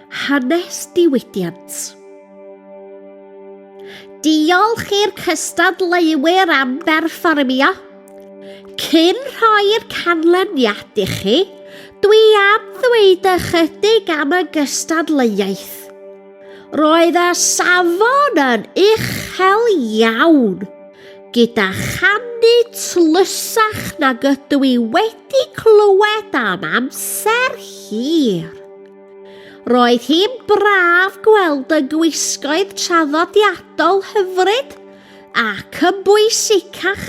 Hanes Diwydiant. Diolch i'r cystadleuwyr am berfformio. Cyn rhoi'r canlyniad i chi, dwi am ddweud ychydig am y gystadleuaeth. Roedd y safon yn uchel iawn, gyda chanu tlysach nag ydw i wedi clywed am amser hir. Roedd hi'n braf gweld y gwisgoedd traddodiadol hyfryd, ac yn bwysicach,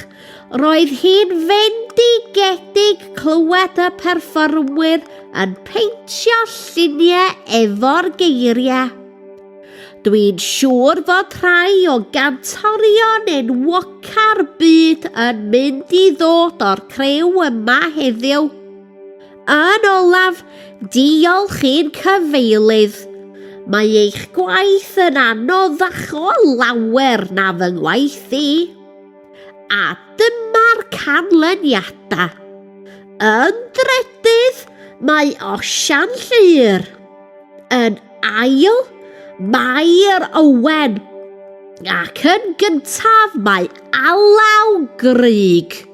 roedd hi'n fendigedig clywed y perfformwyr yn peintio lluniau efo'r geiriau. Dwi'n siŵr fod rhai o gantorion enwoca'r byd yn mynd i ddod o'r criw yma heddiw. Yn olaf, diolch i'n cyfeilydd. Mae eich gwaith yn anoddach o lawer na fy ngwaith i. A dyma'r canlyniadau. Yn drydydd, mae Osian Llyr. Yn ail, Mair Owen. Ac yn gyntaf, mae Alaw Grug.